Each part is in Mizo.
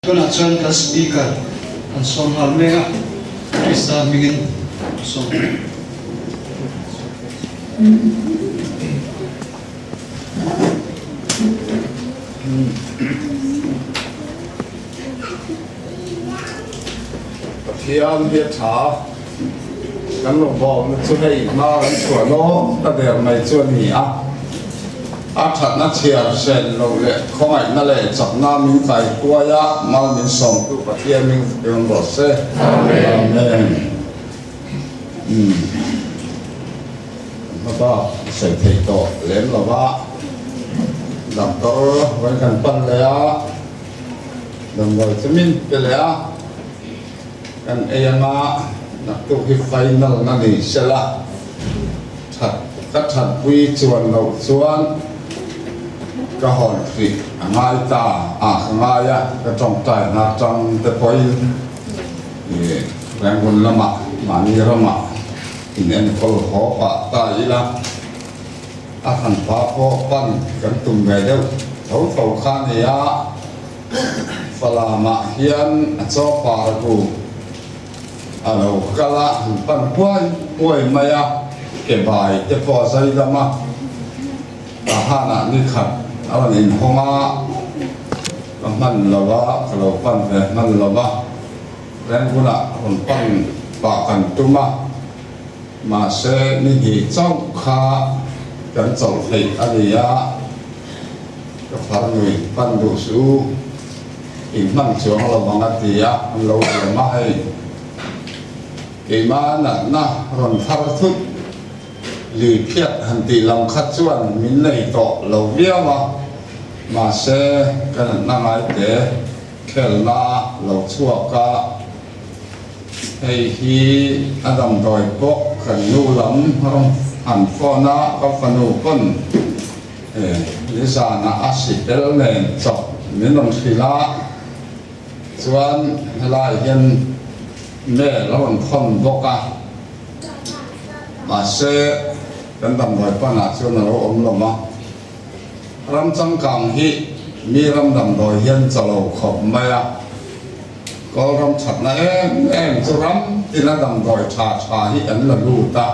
Tunah chuan kan Speaker kan sawm nghal mek a, Krista hmingin sawm. Pathian hi a tha, kan rawngbawlna chu hei hma kan chhuah lawm ta der mai chu a ni a. A thatna chhiar hren lo leh khawngaihna leh chakna min kai huai a, mal min sawmtu Pathian min rawn rawh se. Amen. Umm. Kan hmabak sawi theih tawh lem lo va, doctor vawi kan pan leh a, damdawi chu min pe leh a, kan ei anga naktuk hi final na ni sela. That ka thatpui chuan loh chuan ka hawn hrih a ngai ta a, ka ngai a, ka tawngtai hna tang te pawhin ih Rangoon lamah mahni ramah in enkawl haw pah ta ila, a hran pa pawh pan kan tum ve deuh tho tho kha a ni a, Falamah hian a chaw par ru. A lo kal a, an pan puai puai mai a, ke bai te pawh a zai dam a, ka hanah ni khat a rawn inhawng a, ka hman lo a, ka lo pan ve hman lo a, Rangoon-ah rawn pan pah kan tum a, mahse ni hnih chauh kha kan chawlh theih a ni a, ka farnui pan duh suh u. In hman chuang lo ang a ti a, an lo hliam a hei. Keimah natna rawn thar thut lui phiat han tih lam kha chuan min nei tawh lo viau a, mahse ka natna ngai te khelna lo chhuak a, hei hi a damdawi pawh kan nu lam rawn han phone a, ka fanu pawn Nizanah a sipel nen chawp min rawn hrilh a, chuan helai hian mail a rawn thawn bawk a, mahse kan damdawi panah chuan a lo awm lo va, ram changkang hi mi ram damdawi hian chaw lo khawp mai a, kawl ram thatna em em chu ram tina damdawi tha tha hi an la lut a.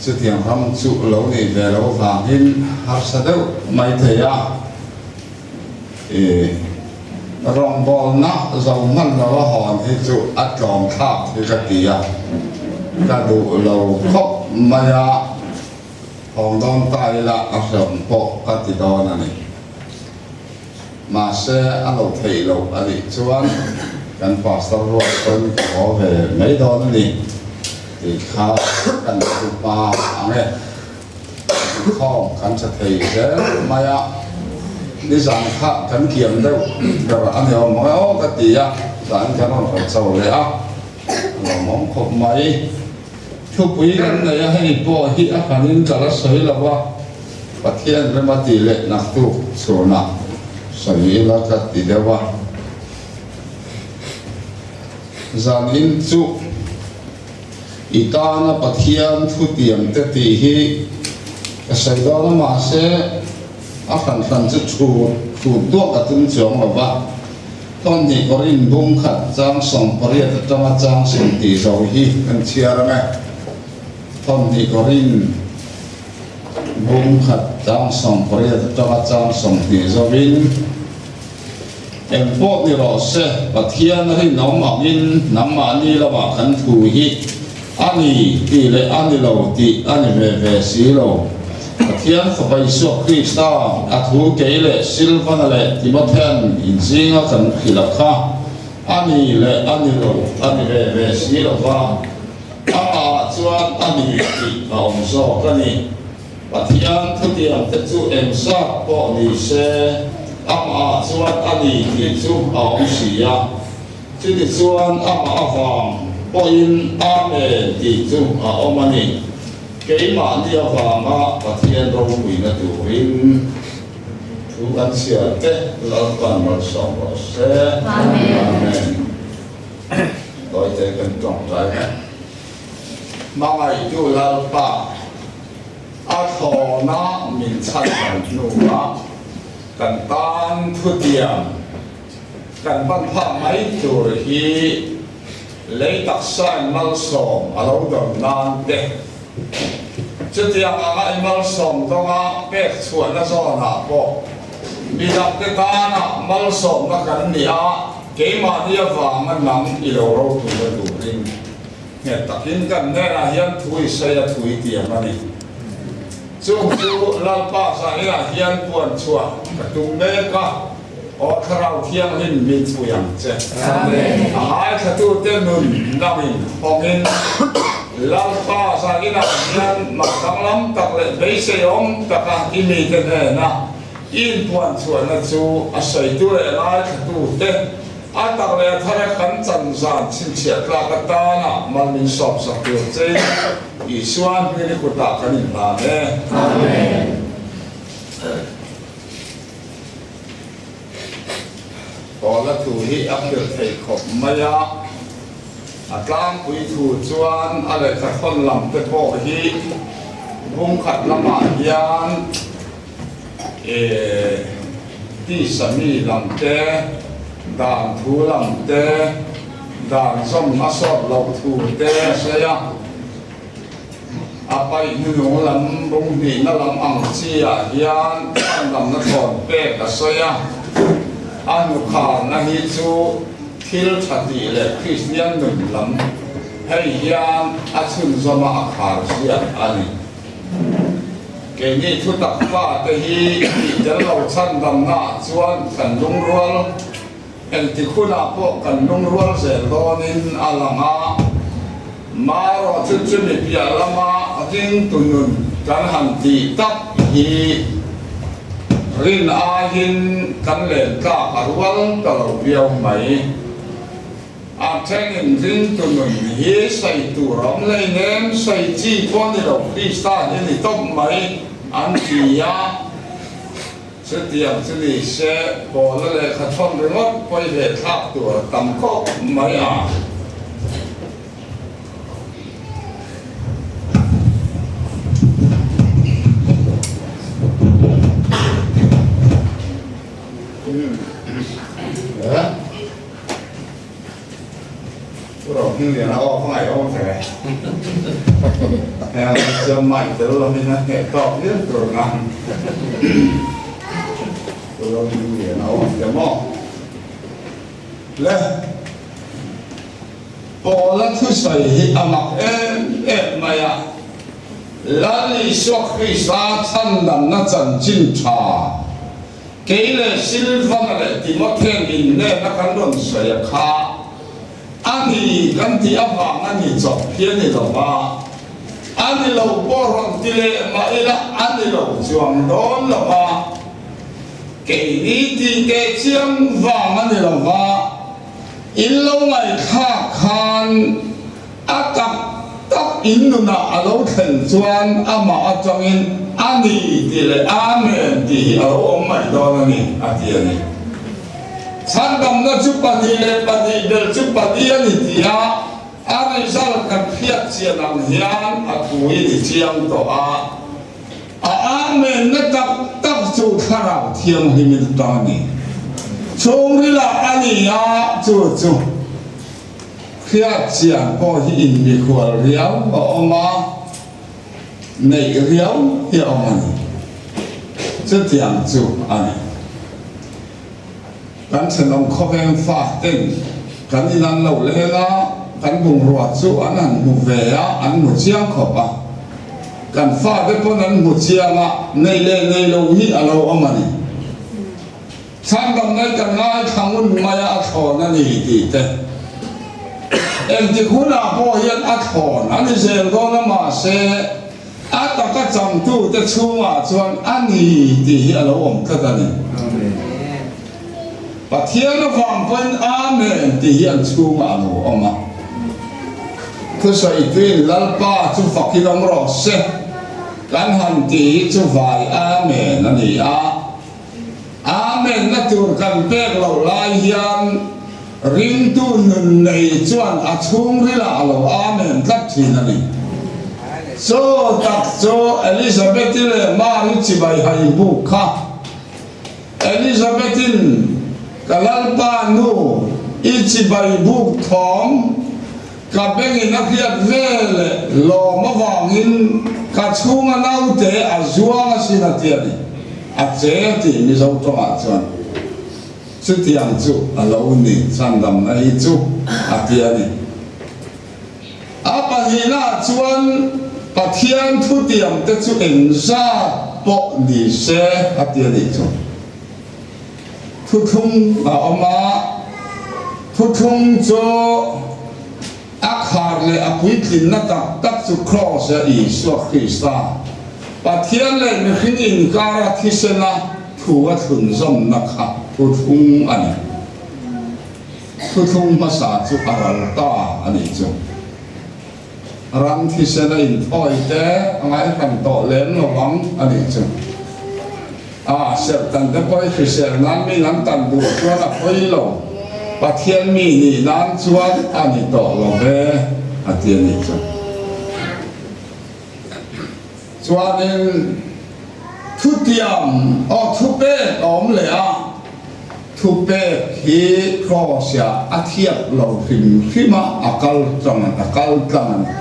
Chutiang ram chu lo nei ve lo vangin harsa deuh mai thei a, i rawngbawlna zo hman lo a hawn hi chu a tlawm thlak hi ka ti a, ka duh lo khawp mai a, hawng dawn ta ila a hlawm pawh ka ti dawn a ni. Mahse a lo theih loh a nih chuan kan pastor ruat pawn ka haw ve mai dawn a ni tih kha kan thupa ang e. Inkhawm kan tha thei zel mai a, nizan kha kan kiam deuh ber a ni awm ang e aw ka ti a, zan kan rawn rawn cho leh a, a lawmawm khawp mai. Thupui kan nei a, hei pawh hi a hranin ka la sawi lo a. Pathian rema tih leh naktuk chhunah sawi ila ka ti deuh a. Zanin chu i tana Pathian thutiam te tih hi ka sawi dawn a, mahse a hran hran chu thu thut duak a tum chuang lo va. Tawnhnih kawrin bung khat chang 18 atanga chang 10 tih zo hi kan chhiar ang e. Tawnhnih kawrin. Bung khat chang 18 atanga chang 20 zawin engpawh ni rawh se, Pathian rinawm angin nangmahni lamah kan thu hi a ni tih leh a ni lo tih a ni ve ve si lo. Pathian Fapa Isua Krista a thu kei leh Silvana leh Timothean inzinga kan hrilh a kha a ni leh a ni lo a ni ve ve si lo va. Amah chuan a ni tih a awm zawk a ni. Pathian thutiang te chu eng zat pawh ni se, amah chuan a ni tih chu a awm si a. Chuti chuan amah avang pawhin Amen tih chu a awm a ni. Keimahni avanga Pathian ropuina turin thu kan chhiar te Lalpan malsawm rawh se. Amen. Tawite kan tawngtai mai. Hmangaihtu Lalpa, a thlawna min chhan dan hnuah kan tan thutiam. Kan hman phak mai tur hi lei taksain malsawm a lo dawn nan te, chutiang anga i malsawm dawnga pek chhuahna zawnah pawh midangte tana malsawmna kan ni a, keimahni avanga nang i lo ropuina turin nghet takin kan hnenah hian thu i sawi a thu i tiam a ni. Chung chu Lalpa zaninah hian puan chhuah ka tum mek a, Aw Thlarau Thianghlim min pui ang che. A ngaithlatute nun nangin hawngin Lalpa zaninah hian mak danglam tak leh beiseiawm taka i mite hnena i inpuan chhuahna chu a sawitu leh ngaithlatute a tak leh a thara kan chan zan chhinchhiah tlak atana mal min sawmsak tur chein Isua hming i kutah kan inhlan e. Amen. Pawla thu hi a khirh thei khawp mai a, a tlangpui thu chuan a lehkha thawn lam te pawh hi bungkhat lamah hian eh tisa mi lam te, dan thu lam te, dan zawm a sawt loh thu te a sawi a. A paih hnunung lam bung hnihna lam ang chi ah hian chhandamna thawn pek a sawi a, a nukharna hi chu thil tha tih leh Kristian nun lam hei hian a chhunzawm a a khar ziak a ni. Keini thutak fate hi tih tel lo chhandamna ah chuan kan lungrual Engtik hunah pawh kan lungrual zel dawnin a lang a, marawh chu chumi piah lama ringtu nun kan han tih tak hi rin aiin kan len tlak a rual ta lo viau mai. A thenin ringtu nun hi sawi tur awm hleinem, sawi chi pawh ni lo Krista hi ni tawp mai an ti a. Chutiang chu ni se, Pawla lehkha thawn ringawt pawi hle thlak tur a tam khawp mai a. Pu Rohmingliana aw ka ngaihawm ve. Heng chuan mic tel lovin a hneh tawk viau tur nan. Pu Rohmingliana aw ang te maw? Le Pawla thusawi hi a mak em em mai a. Lal Isua Krista chhandamna chanchin tha. Kei leh Silvana leh Timothean innehna kan rawn sawi a kha, a ni kan tih avang a ni chawp hi a ni lo va, a ni lo pawh rawn ti leh mah ila a ni lo chuang dawn lo va, keini tih teh chiang vang a ni lo va, in lo ngaihthlak khan A tak tak in nunah a lo thlen chuan amah atangin a ni tih leh Amen tih hi a lo awm mai dawn a ni, a ti a ni. Chhandamna chu pahnih leh pahnih belh chu pali a ni tih a, a result kan hriat chian ang hian a thu hi ni chiang tawh a. A Amen na tak tak chu Thlarau Thianghlim in atang a ni. Chhungrilah a ni a, chu chu. Hriat chian pawh hi inmikhual riau a awm a, neih riau hi a awm a ni. Chutiang chu a ni. Kan thenawm khawveng fa ten kan in an lo leng a, kan bungrua chu an han hmu ve a, an hmu chiang khawp a. Kan fate pawn an hmu chiang a, neih leh neih loh hi a lo awm a ni. Chhandamna i kan ngaithla ngun mai a, a thlawn a ni tih te. Engtik hunah pawh hian a thlawn a ni zel dawn a, mahse a taka changtute chhungah chuan a ni tih hi a lo awm tlat a ni. Pathian avang pawhin Amen tih hi an chhungah a lo awm a. Thusawitu in Lalpa chu fakin awm rawh se kan han tih hi chu vai Amen a ni a. Amen na tur kan pek loh lai hian ringtu nun nei chuan a chhungrilah a lo Amen tlat thin a ni. Chaw tak chu Elizabeth-i leh Mary chibai hai buk kha Elizabeth-in. Ka Lalpa nu, i chibai buk thawm ka bengin a hriat ve leh lawm avangin ka chhunga naute a zuang asin a ti a ni. A che tih Mizo tawngah chuan chutiang chu a lo ni, chhandamna hi chu a ti a ni. A pahnihnaah chuan Pathian thutiamte chu engzat pawh ni se a ti a nih chu. Thuthlung a awm a, thuthlung chu a khar leh a puitlinna tak tak chu Kraws a Isua Krista, Pathian leh mihring inkara thisena thu a thlunzawmna kha thuthlung a ni. Thuthlung hmasa chu a ral ta a nih chu. Ram thisen a inthawi te a ngaihran tawh lem lo ang a nih chu. A serhtan te pawh i hrisel nan mi an tan duh chuan a pawi lo, Pathian mi nih nan chuan a ni tawh lo ve a ti a nih chu. Chuanin thutiam aw thupek a awm leh a, thupek hi Cross-ah a thiap lo hrim hrim a, a kal tlang a kal tlang a ni.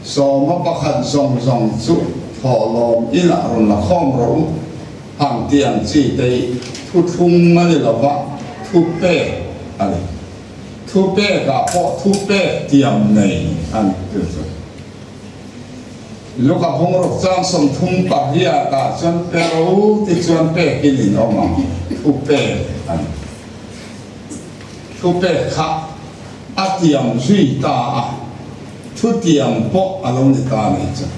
Sawma pakhat zawng zawng chu thawhlawm inah rawn la khawm rawh u, han ti ang chi te hi thuthlung a ni lo va, thupek a ni. Thupekah pawh thupek tiam nei a ni chu chu. Luka bungruk chang 38 ah chuan pe ro ti chuan pekin in awm ang, thupek a ni. Thupek kha a tiam zui ta a, thutiam pawh a lo ni ta a nih chu.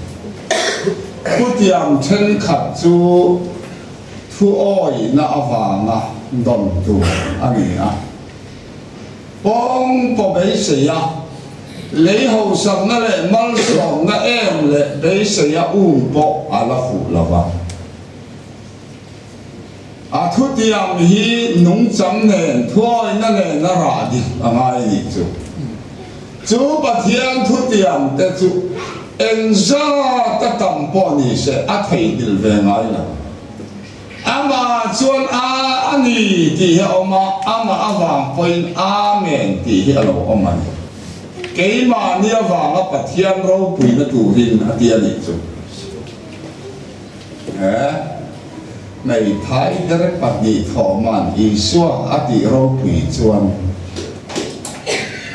Thutiam thenkhat chu thuawihna avanga dawn tur a ni a. Pawng pawh beisei a, lei hausakna leh malsawmna em leh beisei a um pawh a la fuh lo va. A thutiam hi nungchang nen, thuawihna nen a rah dik a ngai a nih chu. Chu Pathian thutiam te chu engzat a tam pawh ni se a theihnghilh ve ngai lo. Amah chuan A a ni tih hi a awm a, amah avang pawhin Amen tih hi a lo awm a ni. Keimahni avanga Pathian ropuina turin a ti a nih chu. He hmeithai der 2 thawhman Isua a tih ropui chuan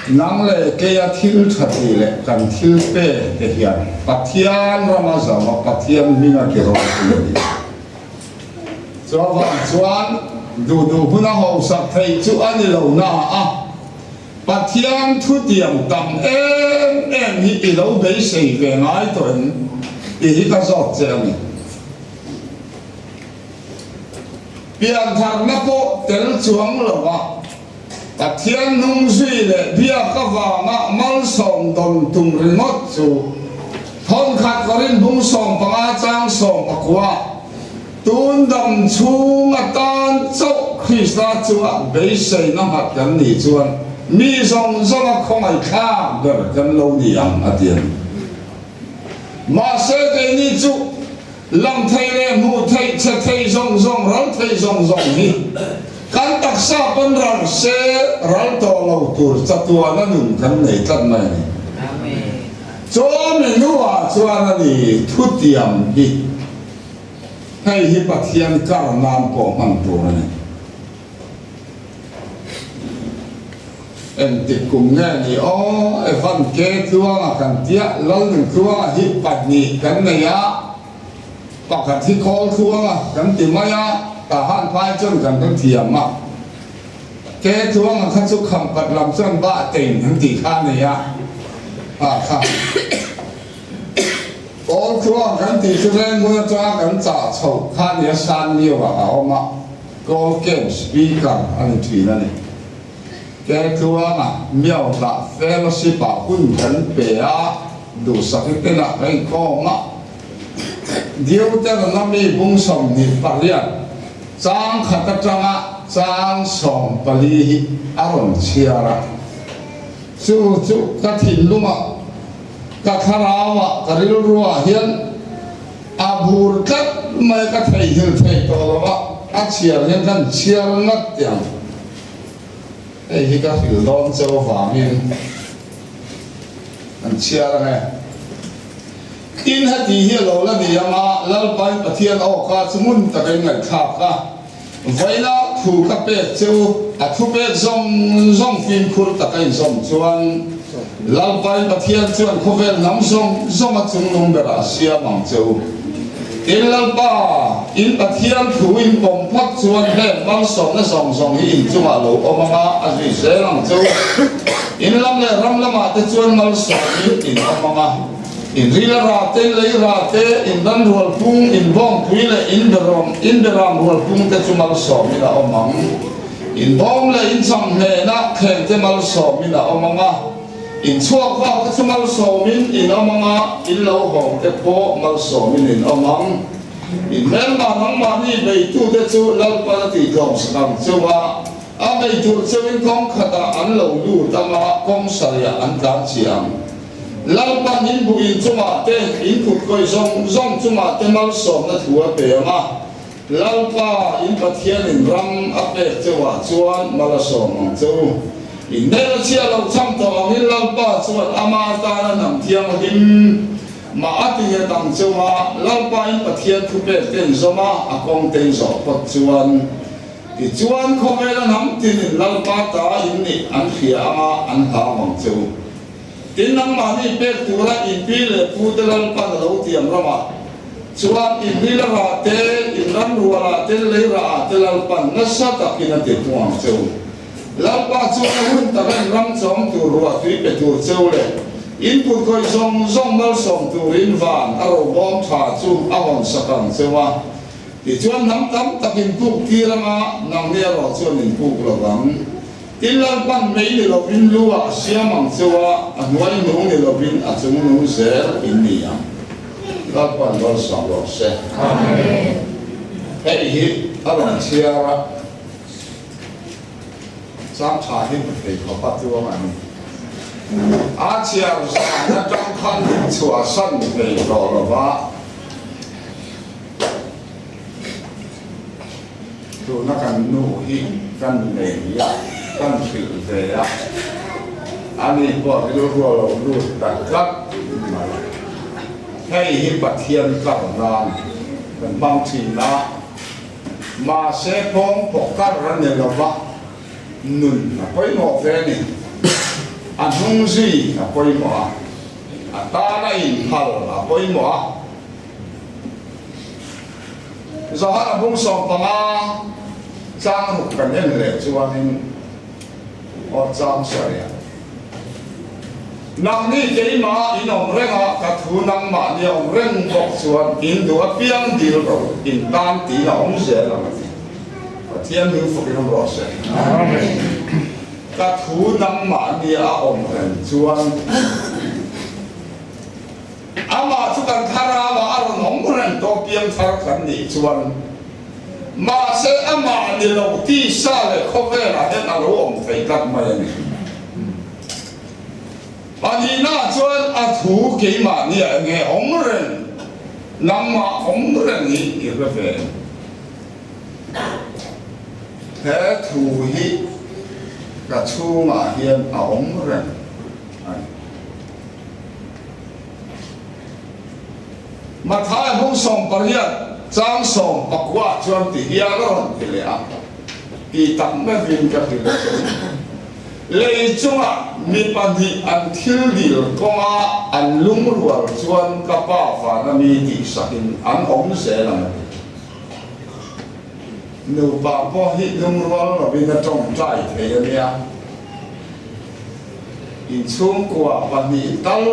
nang leh keia thil tha tih leh kan thil pek te hian Pathian rama zama Pathian hminga ti ropui a ni. Chuvang chuan duh duh huna hausak theih chu a ni lo na a, Pathian thutiam tam em em hi i lo beisei ve ngai tawh em tih hi ka zawt che a ni. Piantharna pawh tel chuang lo a, Pathian hnungzui leh biak avanga malsawm dawn tum ringawt chu thawnkhat Korin bung 15 chang 19 tun dam chhung atan chauh Krista chunga beiseina nghat kan nih chuan mi zawng zawnga khawngaihthlak ber kan lo ni ang a ti a ni. Mahse keini chu Lang thei leh hmuh theih, che thei zawng zawng, ral thei zawng zawng hi kan taksa pawn ral se ral tawh lo tur chatuana nun kan nei tlat mai a ni. Chawmi hnuah chuan a ni thutiam hi hei hi Pathian kar nan pawh hman tur a ni. Engtik kum nge ni aw, Evan ke tluanga kan tia, Lalnun tluanga hi 2 kan nei a, pakhat hi khawl tluanga kan ti mai a, tahan phai chuan kan rawn thiam a, ke tluanga kha chu khampat lam chuan bah teng an tih kha a nei a, a kha kawl tluang kan tih chu Rengmun atanga kan chah chhoh kha a ni a, San Lio ah a awm a. Call Camp Speaker a ni thin a ni. Kertluanga Miauhlah Fellowship ah hun kan pe a, duhsaki tenah kan inkhawm a. Deuteronomy bung 28 chang khat atanga chang 14 hi a rawn chhiar a. Chu chu ka thinlungah, ka thlarauah, ka rilruah hian a bur tlat mai ka theihnghilh thei tawh lo a. A chhiar hian kan chhiar ngat teh ang. Hei hi ka hrilh dawn cheu avangin kan chhiar ang e. Tin, heti hi a lo la ni ang a, Lalpain Pathian awka chu ngun taka in ngaihthlak a, vawilah thu ka pek cheu, a thu pek zawng zawng fimkhur taka in zawm chuan Lalpain Pathian chuan khawvel hnam zawng zawnga chungnung berah a siam ang cheu. Tin, Lalpa, in Pathian thu in pawm phawt chuan heng malsawmna zawng zawng hi in chungah lo awm ang a, a zui zel ang cheu. In lam leh ram lamah te chuan malsawmin in awm ang a. In rila ra te, lei ra te, in ran rual pung, in bawngpui leh in berawm, in beram rual pung te chu malsawmin a awm ang. In bawm leh in chang hnenah thleng te malsawmin a awm ang a. In chhuak vak te chu malsawmin in awm ang a, in lo hawng te pawh malsawmin in awm ang. In hmelma nangmahni beitute chu Lalpan a tihtlawmsak ang cheu a, a bei tur cheuin kawng khatah an lo lut ang a, kawng sarihah an tlan chiah ang. Lalpan in buh in chungah te, in kut kawih zawng zawng chungah te malsawmna thu a pe ang a, Lalpa in Pathianin ram a pek cheuah chuan mal a sawm ang che u. In hmel a chhia lo cham tawh angin Lalpa chuan ama atana hnam thianghlim mah a ti nghet ang cheu a, Lalpa in Pathian thu pek te in zawm a, a kawng te in zawh phawt chuan. Tichuan khawvela hnam tinin Lalpa ta in nih an hria anga an hlau ang che u. Tin, nangmahni pek tura in pi leh pu te Lalpan a lo tiam ramah chuan in ril a rah te, in ram rualah te, lei rahah te Lalpan nasa takin a ti hmu ang che u. Lalpa chuan a hun taka in ram chawm tur ruah tui pe tur che u leh in kut khawih zawng zawng malsawm turin van a robawm tha chu a hawn sak ang che u a. Tichuan hnam tam tak in kuk tir anga nangni erawh chuan in kuk lo vang. Tin Lalpan mei ni lovin lu ah a siam ang cheu a, a hnuai nung ni lovin a chung nung zel in ni ang. Lalpan malsawm rawh se. Amen. Hei hi a rawn chhiar a, chang tha hi hmu thei khawp a chuang a ni. A chhiar zan atang khan min chhuahsan thei tawh lo va. Tuna kan nu hi kan nei a, kan hrilh ve a, ani pawh rilru a lo lut ta tlat mai. Hei hi Pathian kar nan kan hmang thin a, mahse pawng pawh kar a ni lo va, nun a pawimawh ve a ni. A hnung zui a pawimawh a, a tana inphal a pawimawh a. Zohana bung 15 chang ruk kan en leh chuanin aw chang sarih Nangni keimah in awm reng a, ka thu nangmahni a awm reng bawk chuan in duh apiang dil ro in tan tiin a awm zel ang a ti. Pathian hming fakin awm rawh se. Amen. Ka thu nangmahni a awm reng chuan Amah chu kan thlarauah a rawn awm reng tawh piangthar kan nih chuan mahse amah ni lo tisa leh khawvelah hian a lo awm thei tlat mai a ni. Pahnihnaah chuan a thu keimahniah eng nge awm reng, nangmah awm reng hi i hre ve em? He thu hi ka chhungah hian a awm reng a ni. Matthai bung 18 chang 19 chuan ti hian a rawn ti leh a, Tih tak meuhin ka hrilh a che u. Lei chungah mi pahnih an thil dil kawnga an lungrual chuan ka Pa vana mi tihsakin an awm zel ang a ti. Nupa pawh hi lungrual lovin a tawngtai thei a nia. Inchhungkua pahnih tal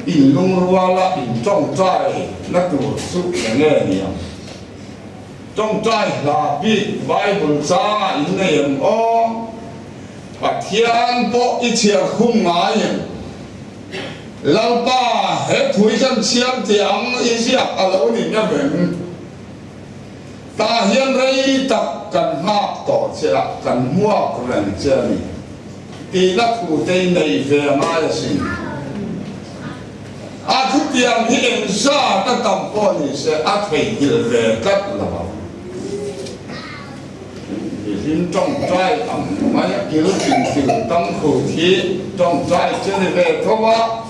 inlungruala intawngtai na tur chu eng nge ni ang? Tawngtai hla bik Bible changa in nei em aw? Pathian pawh i chhiar khum ngai em? Lalpa, he thu hi kan chhiar tih ang i ziak a lo ni na veng. Tah hian rei tak kan nghak tawh che a, kan hmuak reng che a ni. Tihna thu te i nei ve ngai asin. A thutiang hi eng zat a tam pawh ni se a theihnghilh ve tlat lo ang. In tawngtai ang mai a kil tin kil tam khut hi tawngtai chu ni ve tho a.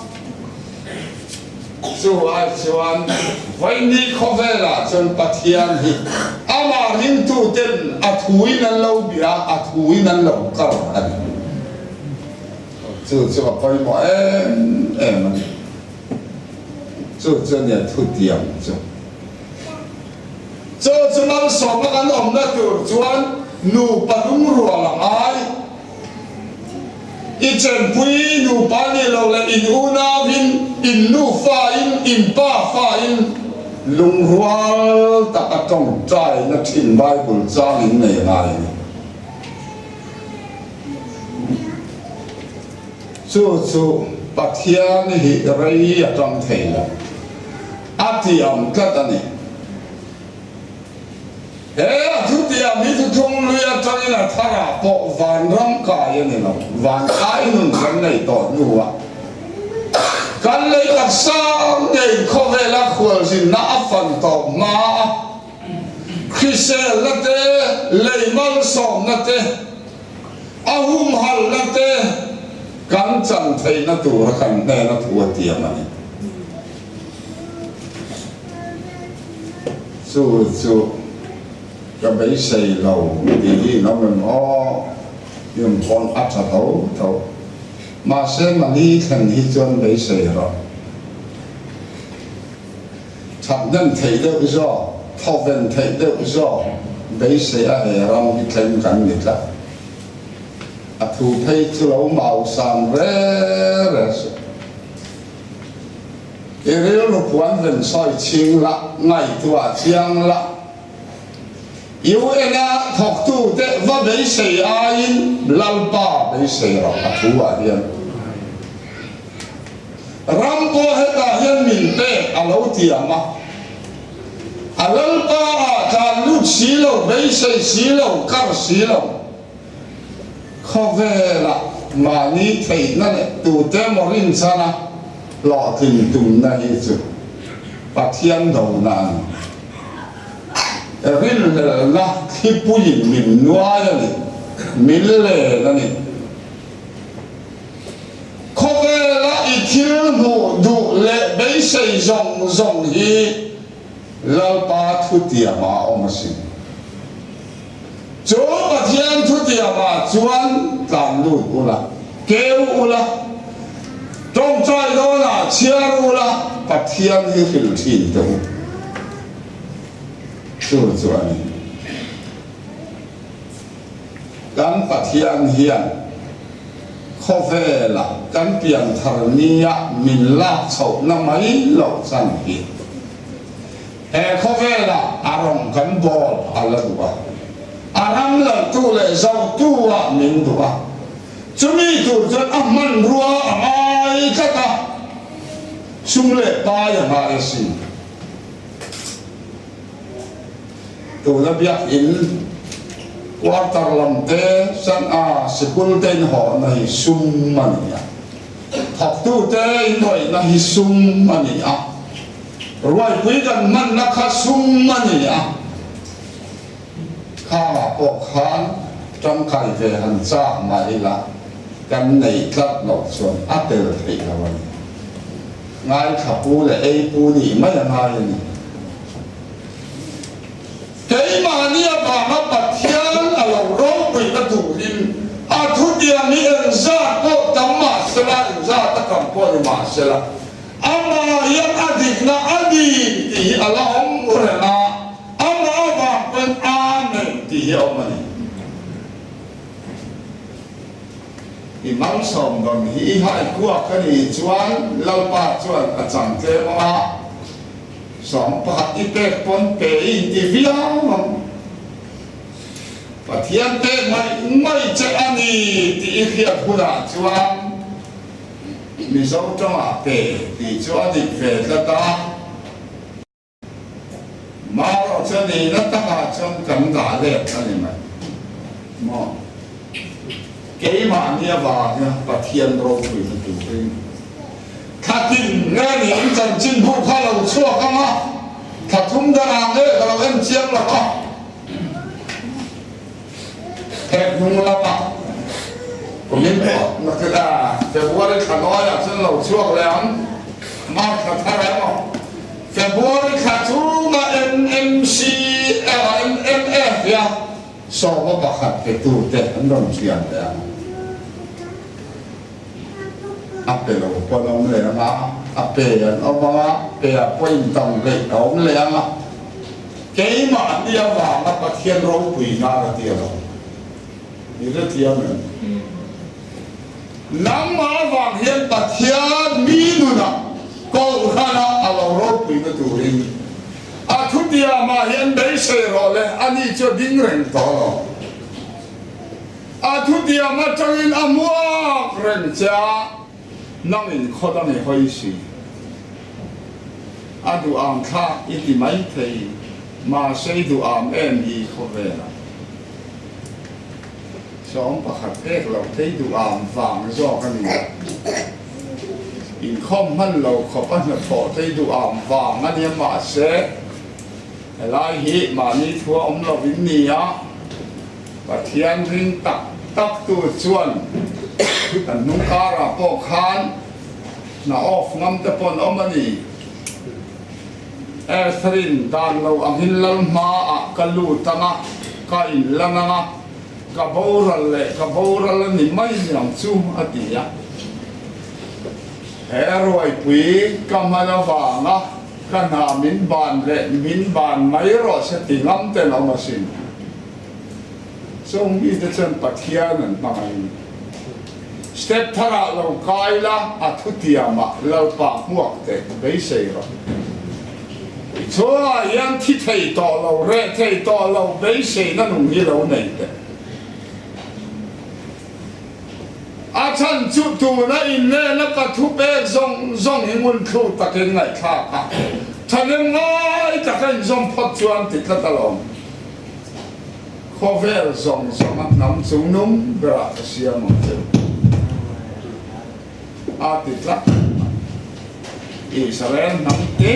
Chu ai chuan vaini khawvelah chuan Pathian hi amah ringtuten a thuin an lo bia a, a thuin an lo kal a ni. Chu chu a pawimawh em em a ni. Chu chu a nia thutiam chu. Chu chu malsawmna kan awmna tur chuan nupa lungrual a ngai. I chenpui nupa ni lo leh in unauin, in nufain, in pafain lungrual taka tawngtaina thin Bible chang in nei ngai a ni. Chu chu Pathian hi rei a tang thei lo, a ti ang tlat a ni. He a thutiam hi thuthlung lui atangin a tharah pawh vanram kai a ni lo, van kai nun kan nei tawh hnuah kan lei taksa ngei khawvela khualzinna a fan tawh hma a, hriselna te, lei malsawmna te, a humhalna te kan chan theihna tura kan hnena thu a tiam a ni. Chu chu ka beisei lo tih hi in awm em aw? Yum pawn a tha tho tho. Mahse mali thlen hi chuan beisei rawh. That hnem theih deuh zawk, thawven theih deuh zawk beisei a he ram hi thleng kan ni tlat. A thu phei chu lo mausam re re suh. I rilru puan ven sawi chhing la, ngaihtuah chiang la. UN-a thawktute va beisei aiin Lalpa beisei rawh a thu ah hian. Ram pawh hetah hian min pek a lo tiam a, a Lalpa ah tlan lut si lo, beisei si lo, kar si lo. Khawvelah mahni theihna leh tute emaw rinchhana hlawhtlin tumna hi chu Pathian dona a ni. Rinhlelhna thlipuiin min nuai a ni, min len a ni. Khawvela i thil hmuh duh leh beisei zawng zawng hi Lalpa thutiamah a awm asin. Chu Pathian thutiamah chuan tlan lut ula, keu ula, tawngtai dawnah chhiar ula, Pathian hi hrilh thin teh u. Chu chu a ni. Kan Pathian hian khawvela kan pianthar nia min lak chhohna mai loh chan hi. He khawvelah a rawng kan bawl a la duh a, a ram laltu leh zotu ah min duh a, chumi tur chuan a hmanrua a ngai tlat a, sum leh pai a ngai asin. Tuna biakinn quarter lam te, Sangha sikul te inhawhna hi sum a ni a, thawktute inrawihna hi sum a ni a, Ruaipui kan hmanna kha sum a ni a, khangah pawh khan tangkai ve han chak mah ila kan nei tlat loh chuan a tel theih lo a ni. Ngaithla pu leh ei pu nih mai a ngai a ni. Keimahni avanga Pathian a lo ropuina turin a thutiang hi engzat pawh tam mah sela, engzat a tam pawh ni mah sela, Amah hian a dikna a ni tih hi a la awm reng a, amah avang pawn Amen tih hi a awm a ni. I malsawm dawn hi i hai kuak a nih chuan Lalpa chuan a chang tlem ang a, 11 i pek pawn pe i inti viau ang. Pathian pek mai mai che a ni tih i hriat hunah chuan, Mizo tawngah pe tih chu a dik ve tlat a, marawh chu nihna takah chuan kan dah let a ni mai maw? Keimahni avanga Pathian ropuina turin thla tin nge niin chanchin bu kha lo chhuak ang a, thla thum danah nge ka lo en chiang lo a. Phek hnung lamah kumin pawh February thla hnuaiah chuan lo chhuak leh ang. March thla thar emaw February thla chhunga NMC NMF hian 11 pe tute an rawn thian leh ang. A pe lo pawn awm leh ang a, a pe an awm ang a, pe ah pawh intam hleih a awm leh ang a. Keimahni avanga Pathian ropui nan a ti a lo. I hrethiam em? Nangmah avang hian Pathian mi nunah Kohhranah a lo ropuina turin a thutiamah hian beisei rawh le, ani chu a ding reng tawh lo. A thutiam atangin a muak reng che a, nangin khaw dang i hawi si. A duh ang thlak i ti mai thei, mahse i duh am em hi khawvelah. 11 pek loh thei duh am vang zawk a ni a. Inkhawm hman lo khawp a hnathawh thei duh am vang a nia mahse helai hi mahni thua awm lo in ni a, Pathian ring tak tak tu chuan kan hnung karah pawh khan hna off ngam te pawh an awm a ni. Etherin dan lo angin lal hmaah ka lut ang a, ka inlan ang a, ka boral leh ka boral a ni mai ang chu a ti a. He ruaipui ka hman avanga ka hna min ban leh min ban mai rawh se ti ngam ten awm asin. Chung mite chuan Pathian an hmangaih. Step tharah lo kai la, a thutiamah Lalpa hmuak teh beisei rawh. I chhungah hian thi thei tawh lo, reh thei tawh lo beiseina nung hi lo nei teh. A chhan chu tuna innehna ka thupek zawng zawng hi ngun thlu takin ngaihthlak a, thahnem ngai taka inzawm phawt chuan ti tlat alawm. Khawvel zawng zawng a hnam chung nung berah ka siam ang che a ti tlat mai. Israel hnam te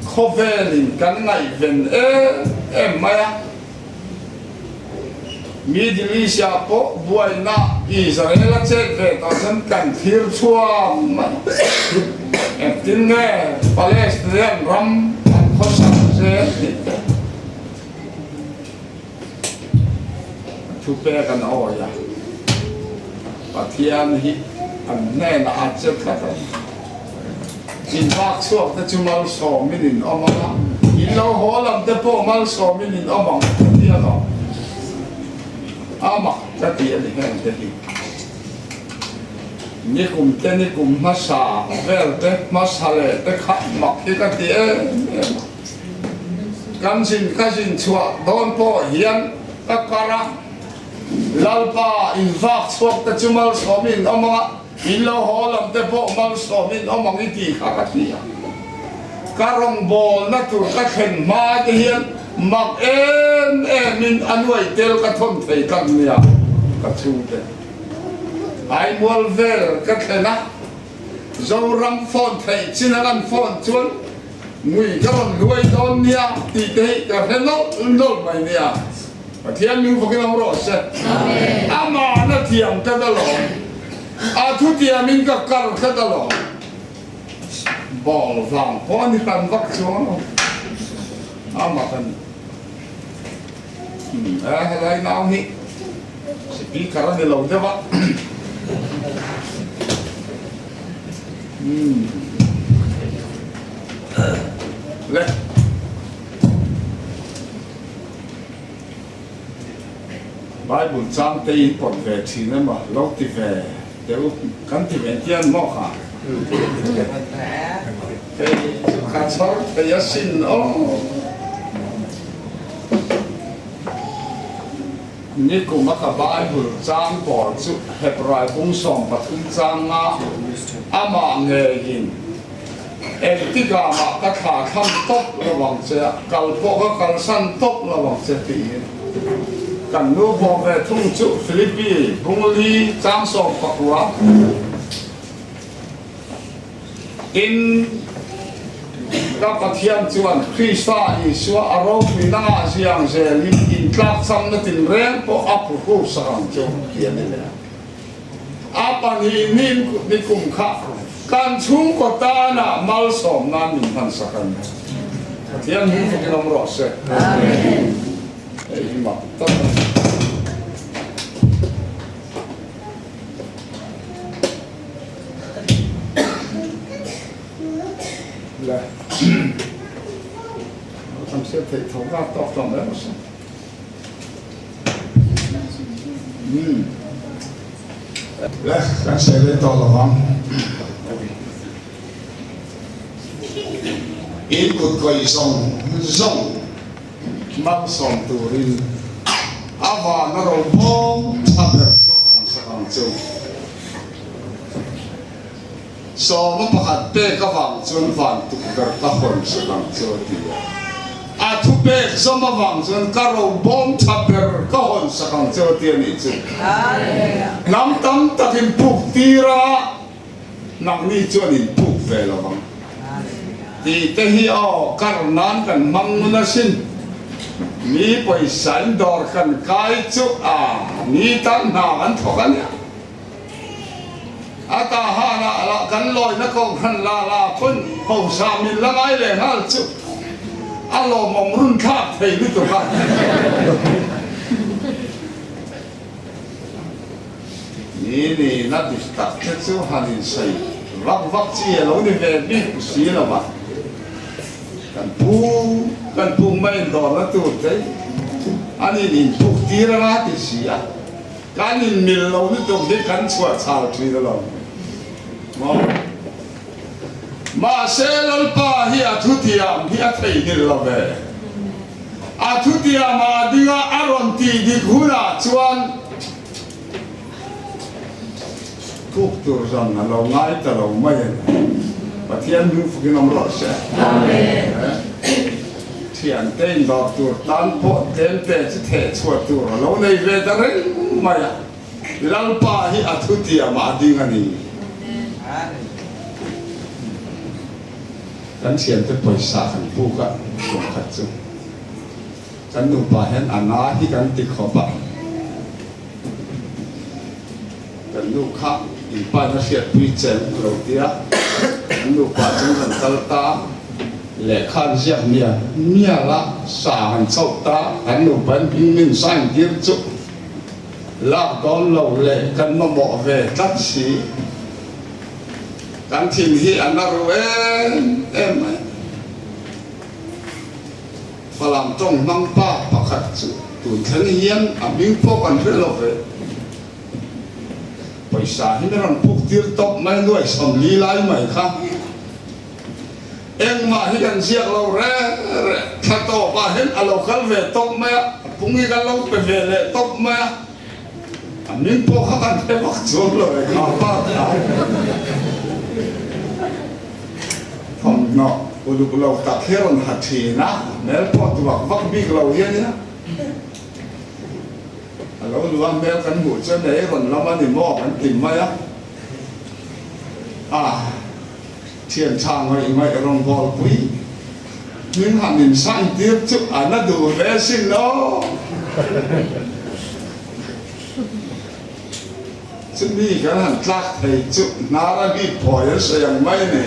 khawvelin kan ngaihven em em mai a. Middle East-ah pawh buaina Israel a chet ve tawh chuan kan thlir chhuak mai. Engtin nge Palestinian ram an khawsak zel tih te thupek an awi a, Pathian hi an hnenah a che tlat a ni. In bak chhuak te chu malsawmin in awm ang a, in lo haw lam te pawh malsawmin in awm ang ka ti a lo. A mak ka ti a ni heng te hi. Nikum te nikum hmasa vel te hmasa leh te kha mak hi ka ti em em a. Kan zin ka zin chhuah dawn pawh hian ka kar a, Lalpa in vak chhuak te chu malsawmin in awm ang a, In lo haw lam te pawh malsawmin awm ang i tih kha ka ti a. Ka rawngbawlna tur ka thlen hma te hian mak em em in a nuai tel ka thawn thei tlat nia ka chhungte. Aimual vel ka thlen a, Zoram phone theih chin a lan phone chuan ngui ka rawn hluai dawn nia tih te hi ka hre nawlh nawlh mai nia. Pathian min fakin awm rawh se. Amah na thiam tlat alawm. A thutiamin ka kar tlat alawm. Ball vang pawh a ni hran vak chuang lo. Amah ka ni. Eh, helai nau hi speaker a ni lo deuh a. Hmm. Le. Bible chang te in pawt ve thin emaw lo ti ve teh u, kan ti ve tian maw kha? Hei chu ka chhawr thei asin aw. Nikum a ka Bible chang pawl chu Hebrai bung 13 changa amah ngeiin Engtikah mah ka thla thlam tawp lo ang che a, kal pawh ka kalsan tawp lo ang che tiin kan nu bawk ve thung chu Philippi Bungli chang 19 tin. Ka Pathian chuan Krista Isua a ropui nangah ziang zelin intlakchamna tinreng pawh a phuhruk sak ang chu ti a ni leh a. A pahnihnin ni kum kha kan chhungkaw tana malsawm nan min hman sak a ni. Pathian hming fakin awm rawh se. Hei hi mak tak a ni. Le. Kan hriat theih tho ka tawk tawh mai rawh se. Umm. Le, kan sawi rei tawh lo vang. In kut kawih zawng zawng malsawm turin a vana ro bawm tha ber chu a han sak ang chu. Sawma pakhat pek avang chuan van tukverh ka hawn sak ang chu a ti a. A thupek zawm avang chuan ka ro bawm tha ber ka hawn sak ang chu a ti a nih chu. Hnam tam tak in puk tir a, nangni chuan in puk ve lo vang. Tih te hi aw kar nan kan hmang ngun asin. Mi pawisa in dawr kan kai chu a ni tan hna kan thawk a nia. A ta han ah lah kan lawina kohhran la la phun hosa min la ngai leh nghal chu a lawmawm run thlak thei lutuk a. Ni ni na dik tak te chu han insawi vak vak chi a lo ni ve bik si lo va. Kan pu kan puk mai indawrna tur te an in inpuk tir anga ti si a. Kan inmil lo lutuk hi kan chhuah chhal thin alawm maw? Mahse Lalpa hi a thutiam hi a theihnghilh lo ve. A thutiam ah ding a a rawn tih dik hunah chuan thuk tur zan a lo ngai ta lo mai a ni. Pathian hming fukin awm rawh se. Amen. Thiante indawr tur tan pawh tlemte chu theh chhuah tur a lo nei ve ta reng mai a, Lalpa hi a thutiam ah a ding a ni. Kan thiante pawisa kan puk a, kum khat chu kan nupa hian a na hi kan ti khawp a, kan nu kha inpaina hriatpui chen a lo ti a, kan nupa chuan kan kal ta a. Lehkha an ziak mial mial a, sa han chauh ta, kan nupa in hming min sign tir chu lak dawn lo leh kan mamawh ve tlat si. Kan thin hi a na ru em em mai. Falam tawng hmang pa pakhat chu tun thleng hian a hming pawh kan hre lo ve. Pawisa hi min rawn puk tir tawp mai nuai 40 lai mai kha. Engmah hi kan ziak lo reng reng. Thla tawpah hian a lo kal ve tawp mai a, a pung hi kan lo pe ve leh tawp mai a, a hming pawh kha kan hre vak chuang lo e kha pa kha. Thawmhnaw uluk lo tak hi a rawn ha thin a, hmel pawh duak vak bik lo hi a nia. A lo luh a hmel kan hmuh chuan ei rawn lam a ni maw kan ti mai a. A. Thian tha ngaih ngaih rawngbâwl pui hming han insain tir chu a na duh hle sin aw. Chumi kan han tlak thei chu hnar a bik phawi an sawi ang mai ni.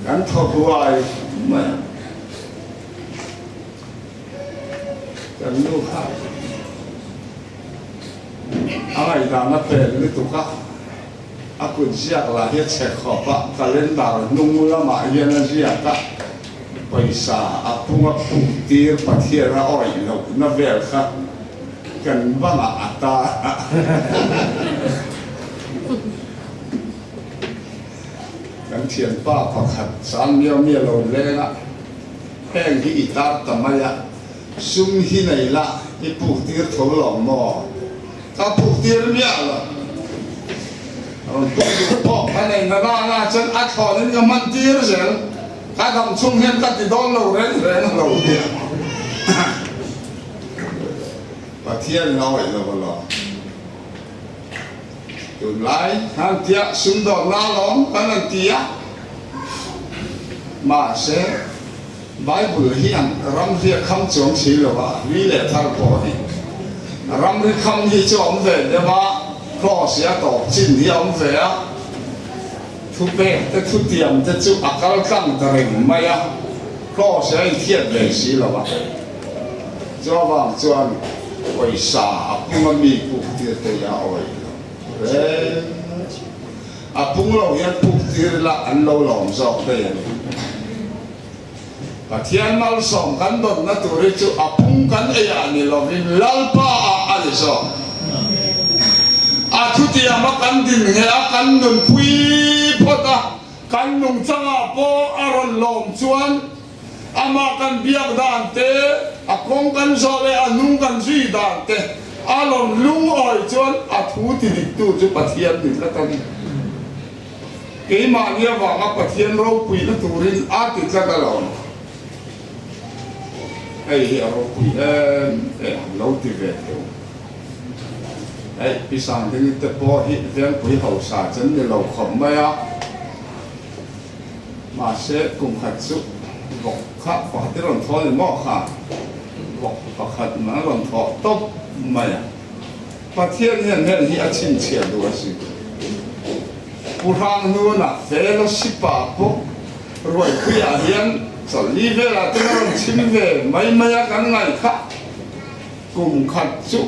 Kan thaw huai mai a. Kan nu kha a ngaihdan a pel lutuk a. A kut ziak lah hi a chhe khawp a, calendar hnung lamah hian a ziak a, pawisa a pung a puk tir Pathian a awih lohna vel kha kan bangah a tar a. Kan thianpa pakhat sang miau miau lo leng a, heng hi i tar ta mai a, sum hi nei la i puk tir tho lo maw? Ka puk tir miah lo. Rawn puk duh pawh ka nei na na na chuan a thlawn in ka hman tir zel. Ka dam chhung hian ka ti dawn lo reng reng a lo nia. Pathian in a awih lo alawm. Tunlai han tia sumdawnna alawm kan han ti a. Mahse, Bible hian ramri a kham chuang si lo a, hlui leh thar pawh hi. Ramri kham hi chu a awm ve deuh a, cross hi a tawp chin hi a awm ve a, thupek te thutiam te chu a kal tlang ta reng mai a, cross hi a inthiat ve si lo a. Chuvang chuan pawisa a pung a mi puk tir te hi a awih lo reng. A pung lo hian puk tir ila an lo lawm zawk daih a ni. Pathian malsawm kan dawnna tur hi chu a pung kan ei ah ni lovin Lalpa ah a ni zawk. A thutiam a kan din nge a kan nunpui phawt a, kan nungchangah pawh a rawn lawm chuan Amah kan biak dan te, a kawng kan zawh leh a hnung kan zui dan te a rawn lungawi chuan a thu ti diktu chu Pathian ni tlat a ni. Keimahni avanga Pathian ropuina turin a ti tlat alawm. Hei hi a ropui em em lo ti ve teu. Hei Pi Sangdingi te pawh hi vengpui hausa chen ni lo khawp mai a. Mahse, kum khat chu vawk kha pakhat i rawn thaw ni maw kha? Vawk pakhat man a rawn thawh tawp mai a. Pathian hian heng hi a chhinchhiah duh a si. Pu Hrangnuna fellowship-ah pawh Ruaipuiah hian chawlhni velah ten a rawn chhim ve mai mai a kan ngaih kha. Kum khat chu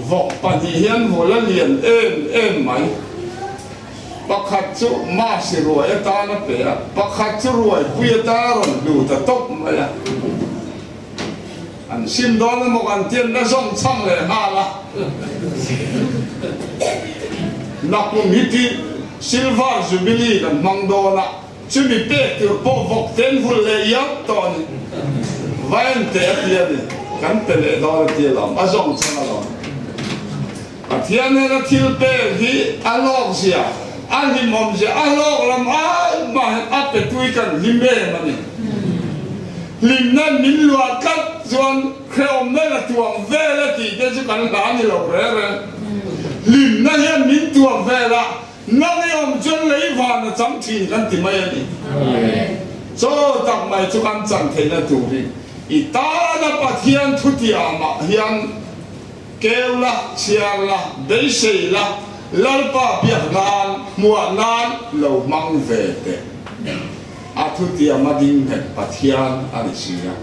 vawk pahnih hian vul a lian em em mai. Pakhat chu Masi ruai atan a pe a, pakhat chu ruaipui atan a rawn hlu ta tawp mai a. An sim dawn emaw kan tian la zawng chhang leh nghal a. Nakum hi ti Silver Jubilee kan hmang dawn a, chumi pek tur pawh vawk ten vul leh iang tawh a ni. Vaen teh a ti a ni, kan pe leh dawn a ti alawm, a zawng chhang alawm. Pathian nena thil pek hi a lawk zia, a hlimawm zia, a hlawk lam ai mah hian a pe tui kan hlim em a ni. Hlimna min luah tlat chuan hrehawmna la tuam vel a tih te chu kan hla ni lo reng reng. Hlimna hian min tuam vel a, nang i awm chuan lei van a chang thin kan ti mai a ni. Chaw tak mai chu kan chan theihna tur hi i tana Pathian thutiamah hian Keu la, chhiar la, beisei la, Lalpa biak nan, hmuah nan lo hmang ve teh. A thutiam a ding nghet Pathian a ni si a.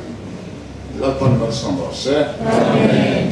Lalpan malsawm rawh se. Amen.